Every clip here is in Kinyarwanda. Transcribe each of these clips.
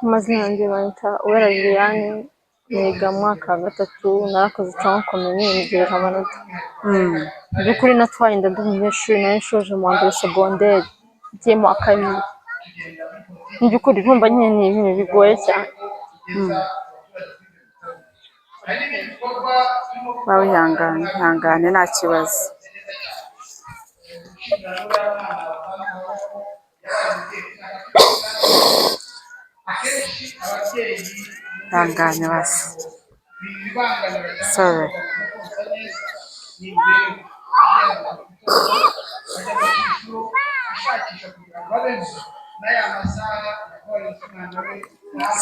Amazina yanjye banyita Uwera Liliane, niga mu mwaka wa gatatu, narakoze tronc commun ntegereje amanota. Mu by'ukuri natwaye inda ndi umunyeshuri, nari nshoje mu wa mbere segonderi, ngiye mu wa kabiri. Mu by'ukuri urumva nyine ni ibintu bigoye cyane. Ba wihangane, ihangane nta kibazo. Ihangane basi. Sorry.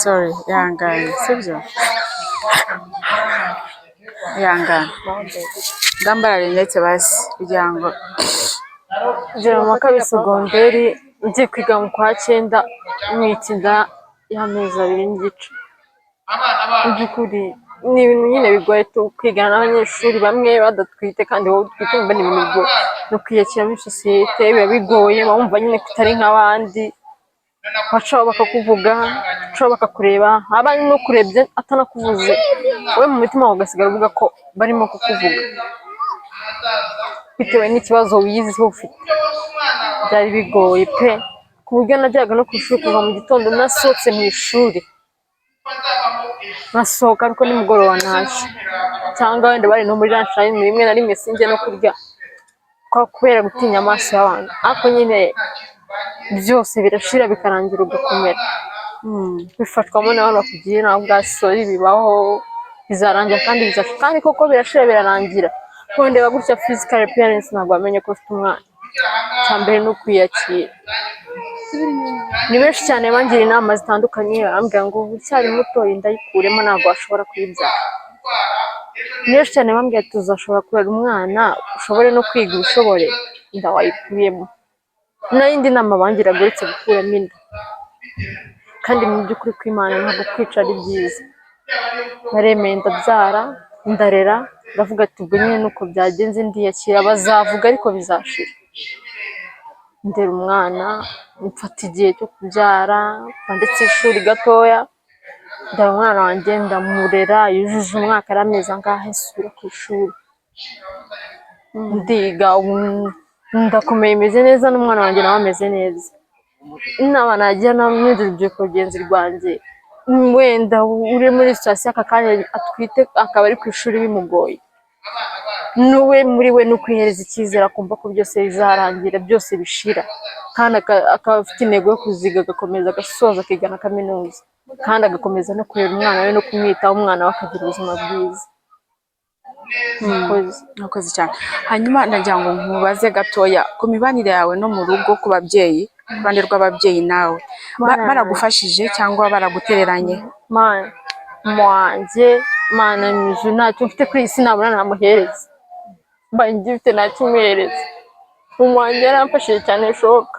Sorry, ihangane, sibyo? Ihangane. Ndambara rinete basi kugira ngo Ngera mu wa kabiri segonderi, ngiye kwiga mu kwa cyenda, ntwite inda y'amezi 2 n'igice. Mu by'ukuri ni ibintu nyine bigoye tu, kwigana n'abanyeshuri bamwe badatwite kandi wowe utwite, wumva ni ibintu bigoye. No kwiyakira muri sosiyete biba bigoye, uba wumva nyine ko utari nk'abandi, bacaho bakakuvuga, bacaho bakakureba, haba n'ukurebye atanakuvuze, wowe mu mutima wawe ugasigara uvuga ko barimo kukuvuga bitewe n'ikibazo wiyiziho ufite. Byari bigoye pe, ku buryo najyaga no ku ishuri kuva mu gitondo nasohotse mu ishuri, nkasohoka ariko nimugoroba ntashye, cyangwa wenda bari no muri lunch time rimwe na rimwe sinjye no kurya kubera gutinya amaso y'abantu, ariko nyine byose birashira bikarangira ugakomera. Bifatwamo n'abantu bakugira inama bwa sorry bibaho, bizarangira kandi bizashira, kandi koko birashira birarangira. Kundeba gutya physical appearance ntabwo wamenye ko ufite umwana. Icya mbere ni ukwiyakira. Ni benshi cyane bangira inama zitandukanye, barambwira ngo ucyari muto inda yikuremo ntabwo washobora kuyibyara. Ni benshi cyane bambwira ati uzashobora kurera umwana ushobore no kwiga ubishobore, inda wayikuyemo. N'indi nama bangiraga uretse gukuramo inda. Kandi mu by'ukuri kw'Imana ntabwo kwica ari byiza. Naremeye ndabyara, ndarera, ndavuga ati ubwo nyine nuko byagenze ndiyakira, bazavuga ariko bizashira. Ndera umwana, mfata igihe cyo kubyara, ndetse ishuri gatoya, ndera umwana wanjye ndamurera, yujuje umwaka ari amezi angahe nsubira ku ishuri. Ndiga, ubu ndakomeye meze neza n'umwana wanjye nawe ameze neza. Inama nagira n'urundi rubyiruko rugenzi rwanjye, wenda uri muri situation aka kanya atwite akaba ari ku ishuri bimugoye, n'uwe muri we ni ukwihereza icyizere akumva ko byose bizarangira, byose bishira, kandi akaba afite intego yo kuziga agakomeza agasoza akiga na kaminuza, kandi agakomeza no kurera umwana we no kumwitaho, umwana we akagira ubuzima bwiza. Murakoze. Murakoze cyane. Hanyuma ndagira ngo nkubaze gatoya ku mibanire yawe no mu rugo ku babyeyi, ku ruhande rw'ababyeyi nawe baragufashije cyangwa baragutereranye? Mana wanjye, Mana mu ijuru, ntacyo mfite kuri iyi si nabona namuhereza, mbaye ngifite ntacyo umuhereza. Mama wanjye yaramfashije cyane bishoboka.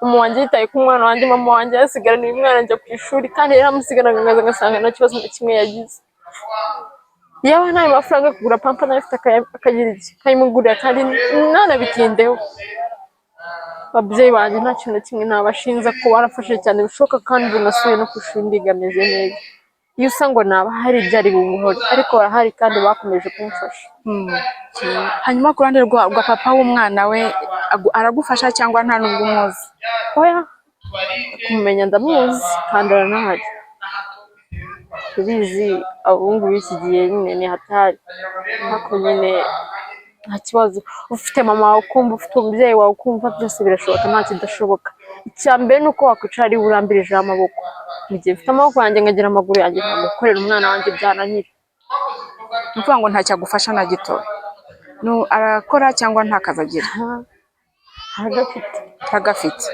Mama wanjye yitaye ku mwana wanjye, mama wanjye yasigaraniye umwana njya ku ishuri, kandi yaramusigaranaga nkaza ngasanga nta kibazo na kimwe yagize. Yaba nta mafaranga yo kugura pampa nayo afite akagira iki akayimugurira, kandi ntanabitindeho. Ababyeyi banjye nta kintu na kimwe nabashinja ko barafashije cyane bishoboka, kandi ubu nasubiye no ku ishuri ndiga meze neza. Iyo usa ngo naba hari byari bunkore, ariko barahari kandi bakomeje kumfasha. Hanyuma ku ruhande rwa papa w'umwana we aragufasha cyangwa nta nubwo umuzi? Oya, kumumenya ndamuzi kandi aranahari. Ubizi abahungu b'iki gihe nyine ni hatari, ariko nyine nta kibazo. Ufite mama wawe ukumva, ufite umubyeyi wawe ukumva, byose birashoboka, nta kidashoboka. Icya mbere ni uko wakwicara ariwe urambirijeho amaboko. Mu gihe mfite amaboko yanjye nkagira amaguru yanjye, ntabwo gukorera umwana wanjye byananira. Ni ukuvuga ngo ntacyo agufasha na gito. Arakora cyangwa nta kazi agira? Aragafite. Aragafite.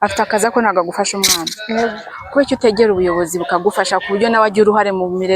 Afite akazi ariko ntabwo agufasha umwana. Kubera iki utegera ubuyobozi bukagufasha ku buryo nawe agira uruhare mu mirere?